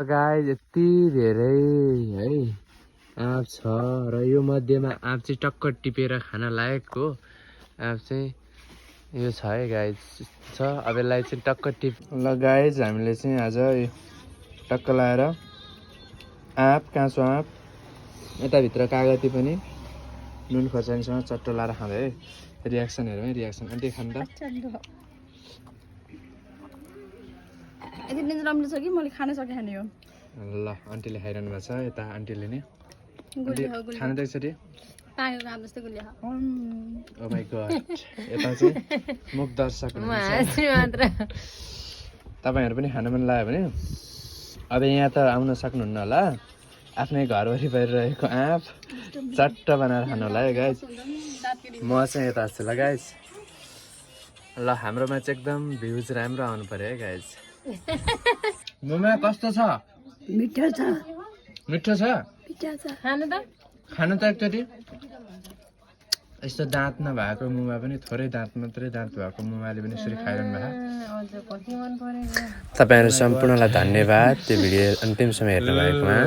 Guys यति धेरै है आँप छ र यो मध्येमा आँप चाहिँ टक्क टिपेर खान लायकको आँप चाहिँ यो छ है गाइस छ। अब यसलाई चाहिँ टक्क टिप ल गाइस हामीले चाहिँ आज टक्क लाएर आँप काँचो आँप यताभित्र कागती पनि नुन खोर्सानीसँग चट्टो लाएर खाँदै है। रियाक्सन हेरौँ है रियाक्सन अन्त खानु त यति दिन राम्रो छ कि मैले खान सकेन यो ल आन्टीले खाइरहनु भएको छ यता आन्टीले नै गुलियो खानु त एकचोटि पाकेको आम जस्तो गुलियो ओ माई गॉड यता चाहिँ मुख दर्शक मात्र तपाईहरु पनि खान मन लाग्यो भने अब यहाँ त आउन सक्नुहुन्न होला आफ्नै घर वरिपरि रहेको आँप चट्ट बनाएर खानु होला है गाइस। म चाहिँ यता छु ल गाइस। ल हाम्रोमा चाहिँ एकदम भ्युज राम्रो आउनु पर्यो है गाइस। मोमा कस्तो छ? मिठो छ मिठो छ? खानु त खानु त एकचोटि यस्तो दाँत नभएको मुमा पनि थोरै दाँत मात्रै दाँत भएको मुमाले पनि यसरी खाइरहनु भएको। तपाईहरु सम्पूर्णलाई धन्यवाद त्यो भिडियो अन्तिमसम्म हेर्नु भएकोमा।